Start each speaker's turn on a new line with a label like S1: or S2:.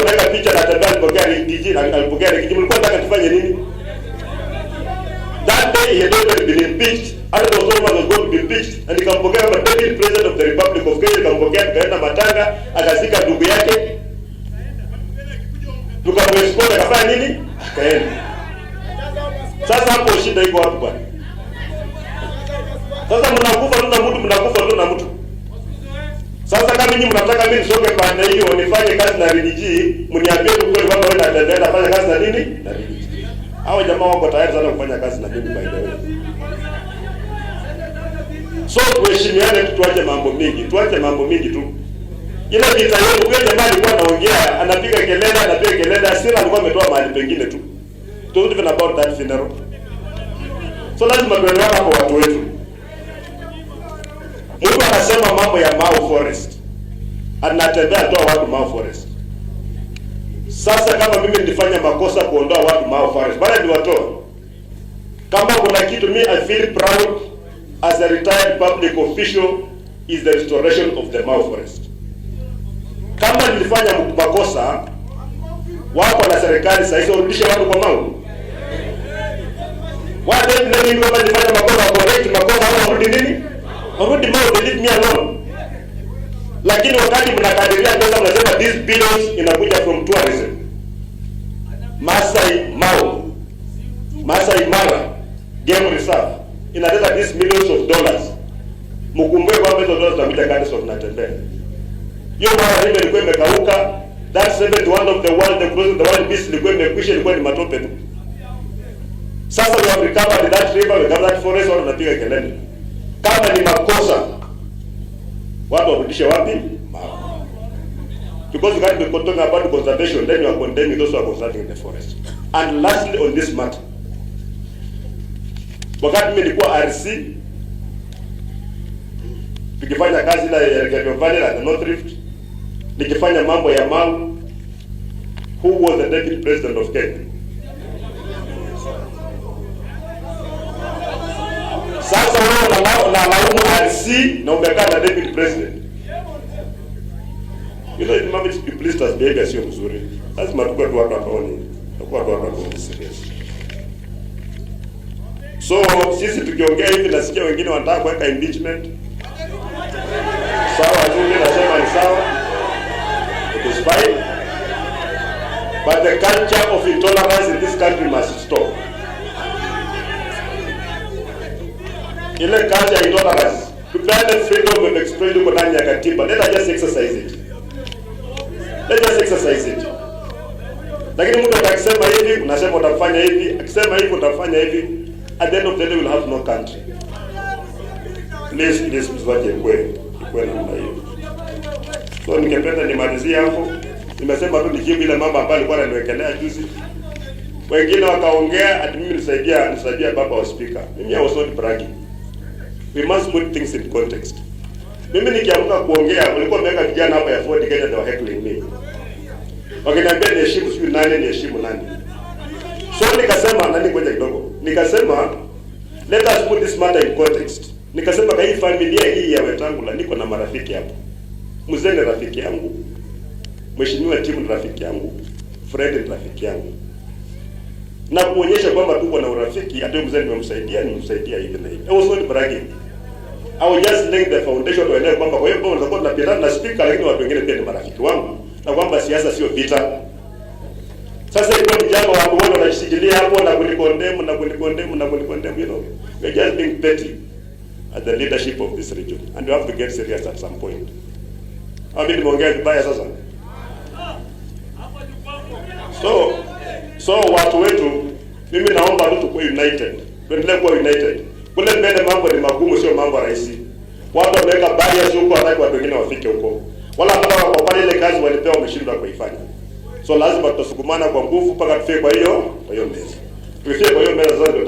S1: Wanaweka picha Natembeya alipokea Riggy G, alipokea Riggy G. Mlikuwa mnataka tufanye nini? That day he had already been impeached. Hata there was no one was going to be impeached. Na nikampokea kama Deputy President of the Republic of Kenya, nikampokea, tukaenda matanga, akazika ndugu yake. Tukamwescort, akafanya nini? Akaenda. Sasa hapo shida iko wapi, bwana? Sasa mnakufa tu na mtu, mnakufa tu na mtu. Sasa kama nyinyi mnataka mimi nisonge pande hiyo nifanye kazi na Riggy G, mniambie tu kweli kwamba wewe Natembeya nafanya kazi na nini? Na Riggy G. Hao jamaa wako tayari sana kufanya kazi na mimi, by the way. So tuheshimiane tu, tuache mambo mingi, tuache mambo mingi tu. Ile vita yenu, huyo jamaa alikuwa anaongea, anapiga kelele, anapiga kelele, hasira alikuwa ametoa mahali pengine tu. It wasn't even about that funeral. So lazima tuelewane hapo, watu wetu. Mtu anasema mambo ya Mau Forest. Anatembea toa watu Mau Forest. Sasa kama mimi nilifanya makosa kuondoa watu Mau Forest, bado niliwatoa. Kama kuna kitu me I feel proud as a retired public official is the restoration of the Mau Forest. Kama nilifanya makosa, wako na serikali sasa hizo warudishe watu kwa Mau. Why mimi kama nilifanya makosa, correct makosa au warudi nini? Warudi Mau, they leave me alone. Lakini wakati mnakadiria pesa mnasema these billions inakuja from tourism. Masai Mau, Masai Mara Game Reserve inaleta these millions of dollars. Mkumbuke kwamba hizo dollars zitakuja courtesy of Natembeya. Hiyo Mara River ilikuwa imekauka. That seventh wonder of the world, the crossing the wild beast, ilikuwa imekwisha, ilikuwa ni matope tu. Sasa we have recovered that river, we recovered that forest, watu wanapiga kelele. Kama ni makosa, watu warudishe wapi? Mau. Because you can't be talking about conservation, then you are condemning those who are conserving the forest. And lastly on this matter, wakati mimi nilikuwa RC tukifanya kazi ile ya Kerio Valley na the North Rift, nikifanya mambo ya Mau, who was the Deputy President of Kenya? Sasa wewe unalaumu RC na umekaa na Deputy President. Mambo duplicitous behavior sio mzuri. Lazima tukue tu watu ambao ni tukuwa tu watu ambao ni serious. So sisi tukiongea hivi, nasikia wengine wanataka kuweka impeachment. Sawa tu, mimi nasema ni sawa. It is fine. But the culture of intolerance in this country must stop. Ile culture ya intolerance, tupeane freedom of expression iko ndani ya katiba. Let us just exercise it. Let us exercise it. Lakini mtu atakisema hivi, unasema utafanya hivi, akisema hivi utafanya hivi. At the end of the day we'll have no country. Please, please, msiwache ikue namna hiyo. So ningependa nimalizie hapo. Nimesema tu nijibu ile mambo ambayo alikuwa ananiwekelea juzi. Wengine wakaongea ati mimi nisaidia baba wa speaker. Mimi I was not bragging. We must put things in context. Mimi nikiamka kuongea, walikuwa wameweka vijana hapa ya Ford Kenya, they were heckling me. Wakiniambia niheshimu sijui nani, niheshimu nani. So nikasema nani, ngoja kidogo. Nikasema let us put this matter in context. Nikasema kwa hii familia hii ya Wetangula niko na marafiki hapo. Mzee ni rafiki yangu. Mheshimiwa Timu ni rafiki yangu. Fred ni rafiki yangu. Na kuonyesha kwamba tuko na urafiki, hata huyu mzee nimemsaidia hivi na hivi. I was not bragging. I was just laying the foundation tuelewe kwamba kwa hiyo bwana tutakuwa tunapendana na speaker, lakini watu wengine pia ni marafiki wangu, na kwamba siasa sio vita. Sasa ikiwa ni jambo watu wote wanashikilia hapo na kunicondemn na kunicondemn na kunicondemn, we're just being petty at the leadership of this region and we have to get serious at some point. Au mimi nimeongea vibaya sasa? So watu wetu, mimi naomba tu tukue united, tuendelee kuwa united. Kule mbele mambo ni magumu, sio mambo rahisi. Watu wameweka barriers huko, hataki watu wengine wafike huko. Wala ambao wako pale, ile kazi walipewa wameshindwa kuifanya. So lazima tutasukumana kwa nguvu mpaka tufike kwa hiyo meza. Tukifika kwa hiyo meza sasa ndio.